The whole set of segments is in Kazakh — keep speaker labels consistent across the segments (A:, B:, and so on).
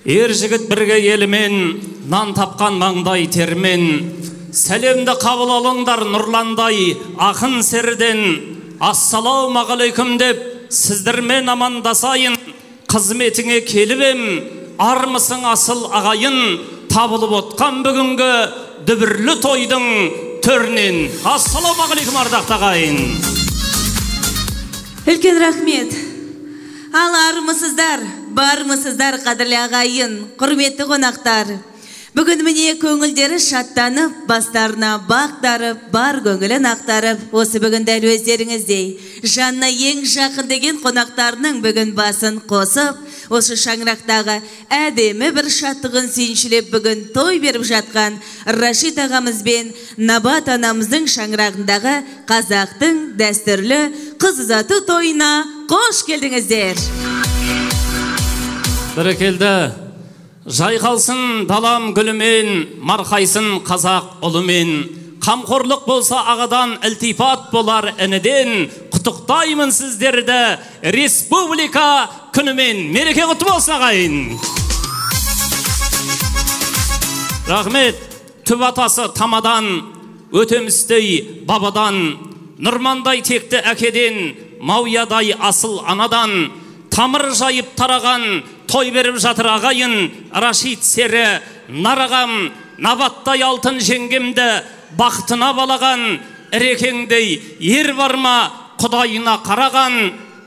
A: Ер жігіт бірге елімен, нан тапқан маңдай термен, сәлемді қабыл алыңдар Нұрландай ақын серіден. Ассалаумағалейкум деп сіздермен амандасайын, қызметіңе келіп ем, армысың асыл ағайын, табылып отқан бүгінгі дүбірлі тойдың төрінен. Ассалаумағалейкум ардақты ағайын.
B: Үлкен рахмет. Ал армысыздар, бармысыздар қадірлі ағайын, құрметті қонақтар. Бүгін міне көңілдері шаттанып, бастарына бақтарып, бар көңілін ақтарып, осы бүгін дәл өздеріңіздей жанына ең жақын деген қонақтарының бүгін басын қосып, осы шаңырақтағы әдемі бір шаттығын сүйіншілеп бүгін той беріп жатқан Рашид ағамыз бен Набат анамыздың шаңырағындағы қазақтың дәстүрлі қыз ұзату тойына қош келдіңіздер.
A: Бәрекелді. Жайқалсын далам гүлімен, марқайсын қазақ ұлымен. Қамқорлық болса ағадан, ілтипат болар ініден. Құттықтаймын сіздерді республика күнімен. Мереке құтты болсын ағайын. Рахмет. Түп атасы тамадан, Өтемістей бабадан, Нұрмандай текті әкеден, Мауядай асыл анадан, тамыр жайып тараған, той беріп жатыр ағайын, Рашид сері, нарағам, Набаттай алтын жеңгемді бақытына балаған, Ірекеңдей ер бар ма, құдайына қараған,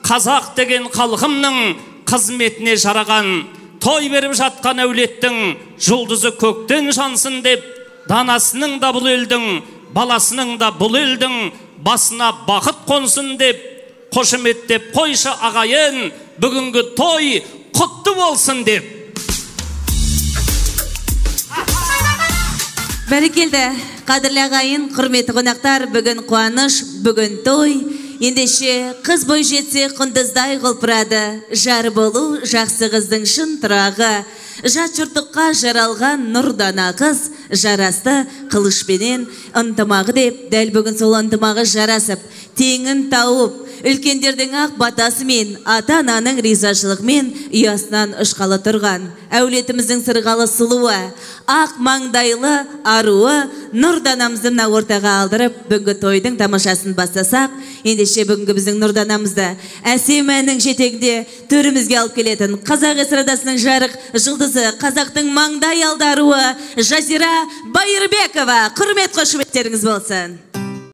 A: қазақ деген халқымның қызметіне жараған, той беріп жатқан әулеттің жұлдызы көктен жансын деп, данасының да бұл елдің, баласының да бұл елдің басына бақыт қонсын деп, қошеметтеп қойшы ағайын, бүгінгі той құтты болсын деп.
B: Бәрекелді, қадірлі ағайын, құрметті қонақтар, бүгін қуаныш, бүгін той. Ендеше қыз бой жетсе құндыздай құлпырады, жар болу жақсы қыздың шын тұрағы. Жат жұрттыққа жаралған нұрдана қыз жарасты қылышпенен ынтымағы деп, дәл бүгін сол ынтымағы жарасып, теңін тауып, үлкендердің ақ батасымен, ата-ананың ризашылығымен ұясынан ұшқалы тұрған әулетіміздің сырғалы сұлуы, ақ маңдайлы аруы Нұрданамызды мына ортаға алдырып, бүгінгі тойдың тамашасын бастасақ, ендеше бүгінгі біздің Нұрданамызды әсем әннің жетегінде төрімізге алып келетін қазақ эстрадасының жарық жұлдызы, қазақтың маңдай алды аруы Жазира Байырбекова. Құрмет қошеметтеріңіз болсын.